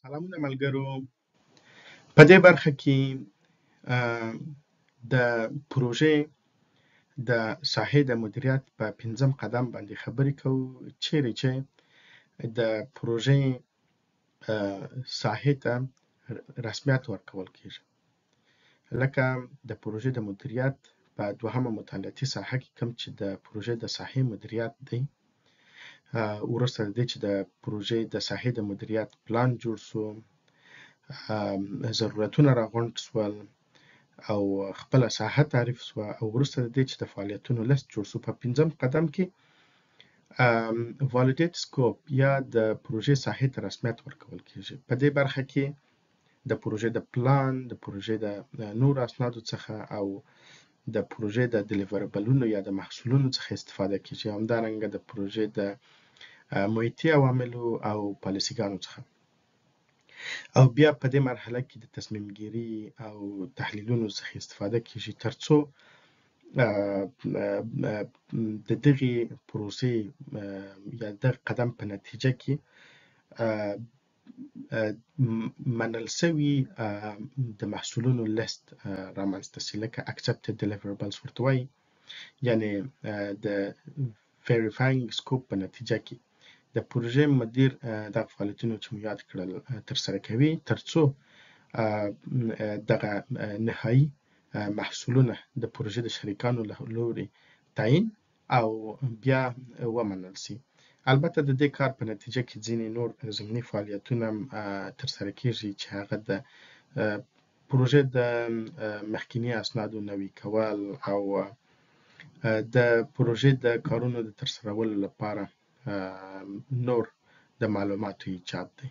سلامونه ملګرو. په دې برخه کې د پروژې د ساحې د مدیریت په پنځم قدم باندې خبرې کوو، چیرې چې د پروژې ساحې ته رسمیت ورکول کیږي. لکه د پروژې د مدیریت په دوهمه مطالعاتي ساحه کې کوم چې د پروژې د ساحې مدیریت دی، وروسته د دې چې د پروژې د ساحې د مدیریت پلان جوړ سو، ضرورتونه راغونډ سول او خپله ساحه تعریف سوه، او وروسته د دې چې د فعالیتونو لست جوړ سو، په پنځم قدم کې validate scope یا د پروژې ساحې ته رسمیت ورکول کیږي. په دې برخه کې د پروژې د پلان، د پروژې د نورو اسنادو څخه او د پروژې د deliverable ونو یا د محصولونو څخه استفاده کیږي، همدارنګه د پروژې د محیطي عواملو او پالیسیګانو څخه. او بیا په دې مرحله کې د تصمیم ګیري او تحلیلونو څخه استفاده کیږي ترڅو د دغې پروسې یا دغه قدم په نتیجه کې منل سوي د محصولونو لست رامنځته سي، لکه accepted deliverables ورته وایي. یعنی د verifying scope په نتیجه کې د پروژې مدیر دغه فعالیتونه چې مو یاد کړل ترسره کوي، ترڅو دغه نهایی محصولونه د پروژې د شریکانو له لوري تعیین او بیا ومنل سي. البته د دې کار په نتیجه کې ځینې نور ضمني فعالیتونه هم ترسره کیږي، چې هغه د پروژې د مخکیني اسنادو نوي کول او د پروژې د کارونو د ترسرولو لپاره نور د معلوماتو ایجاد دی.